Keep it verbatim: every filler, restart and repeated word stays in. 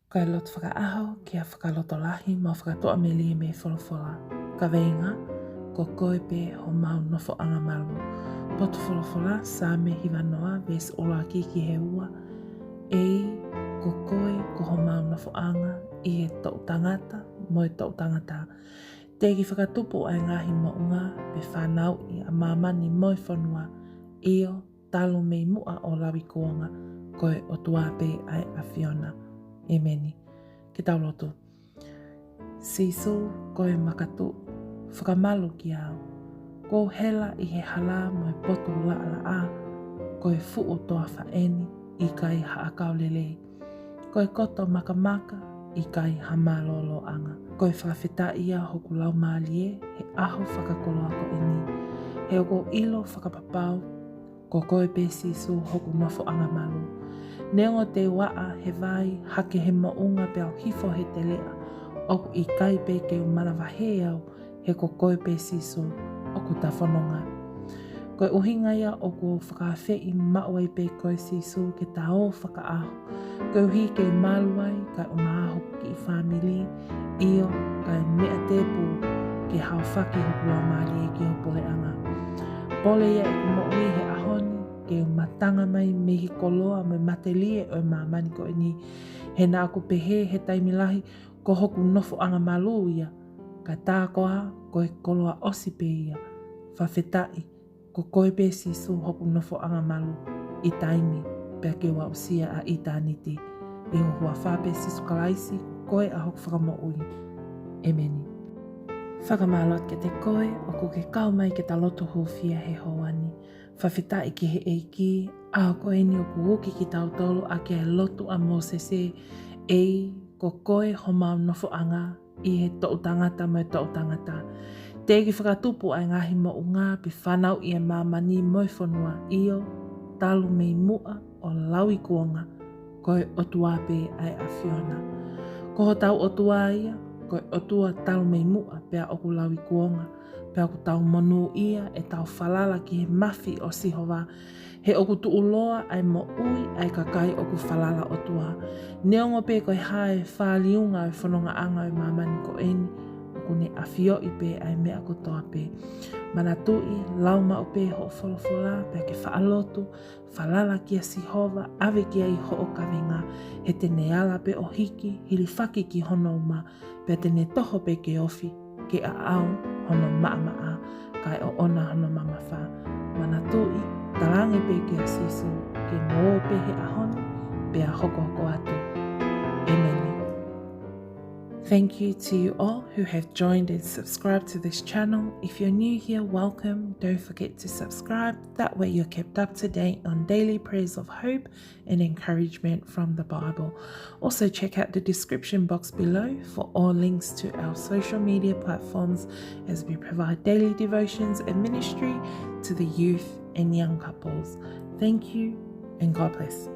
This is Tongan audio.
Ko e lotu fakaʻaho ki he fakalotolahi mo e fakatuʻamelie mei he folofola. Kaveinga: Ko koe pē homau nofoʻanga malu. Potu folofola, Saame hivanoa, veesi ʻuluaki ki he ua. ʻEiki, ko koe ko homau nofoʻanga ʻi he toʻutangata mo e toʻutangata. Teʻeki fakatupu ʻa e ngaahi moʻunga, pe fanauʻi ʻa māmani mo e fonua, ʻio, talu mei muʻa ʻo lauikuonga, ko e ʻOtua pē ʻa e ʻAfiona. ʻEmeni. Ke tau lotu. Sīsū, ko e makatuʻu, fakamalu kiate au. Kuo u hela ʻi he hala mo e potu laʻalaʻā, ko e fuʻu toafa eni, ʻikai ha ʻakau lelei. Ko e koto makamaka, ʻikai ha mālōlōʻanga. Ko e fakafetaʻi ia hoku laumālie he ʻaho fakakoloa ko eni. He ʻoku ou ʻilo fakapapau, ko koe pē Sīsū hoku nofoʻanga malu. Neongo te u aʻa he vai hake he moʻunga pea u hifo he teleʻa, ʻoku ʻikai pē ke u manavahē au, he ko koe pē Sīsū ʻoku ta fononga. Ko e ʻuhinga ia ʻoku ou fakaafeʻi maʻu ai pē koe Sīsū ke ta ō fakaʻaho, koeʻuhi ke malu ai kae ʻumaʻā hoku kiʻi fāmili, ʻio, kae meʻa tēpū ke haofaki hoku laumālie ki ho puleʻanga. Pole ia ʻeku moʻui he ʻaho ni, ke u matanga mai mei he koloa mo e matelie ʻo e māmani ko eni, he naʻa ku pehē he taimi lahi, ko hoku nofoʻanga malu ia, ka tā koā ko e koloa ʻosi pē ia. Fakafetaʻi, ko koe pē Sīsū hoku nofoʻanga malu ʻi taimi pea ke u aʻusia ʻa ʻitāniti. ʻI ho huafa pē Sīsū Kalaisi, ko koe ʻa hoku Fakamoʻui. ʻEmeni. Fakamālō atu kiate koe ʻoku ke kau mai ke ta lotu hūfia he houa ni. Fakafetaʻi ki he ʻEiki, ʻaho ko eni ʻoku uki kitautolu ʻaki ʻa e lotu ʻa Mōsese, ʻEiki, ko koe homau nofoʻanga ʻi he toʻutangata mo e toʻutangata. Teʻeki fakatupu ʻa e ngaahi moʻunga, pe fanauʻi ʻa māmani mo e fonua, ʻio, talu mei muʻa ʻo lauikuonga, ko e ʻOtua pē ʻa e ʻAfiona. Ko hotau ʻOtua ia, ko e ʻOtua talu mei muʻa pea ʻoku lauikuonga, pea ʻoku tau monūʻia ʻetau falala ki he mafi ʻo Sihova, he ʻoku tuʻuloa ʻa e moʻui ʻa e kakai ʻoku falala ʻOtua. Neongo pē ko e hā e fāliunga ʻo e fonongaʻanga ʻo e māmani ko eni, ʻoku ne ʻafioʻi pē ʻa e meʻa kotoa pē. Manatuʻi, lau maʻu pē hoʻo folofola, pea ke faʻa lotu, falala kia Sihova, ʻave ki ai hoʻo kavenga, he te ne ala pē ʻo hiki, hilifaki ki hono uma, pea te ne toho pē ke ofi, ke aʻau hono maʻamaʻa, kae ʻoʻona hono mamafa. Manatuʻi, talaange pē kia Sīsū, ke mo ō pē he ʻaho ni, pea hokohoko atu. ʻEmeni. Thank you to you all who have joined and subscribed to this channel. If you're new here, welcome. Don't forget to subscribe. That way you're kept up to date on daily prayers of hope and encouragement from the Bible. Also, check out the description box below for all links to our social media platforms as we provide daily devotions and ministry to the youth and young couples. Thank you and God bless.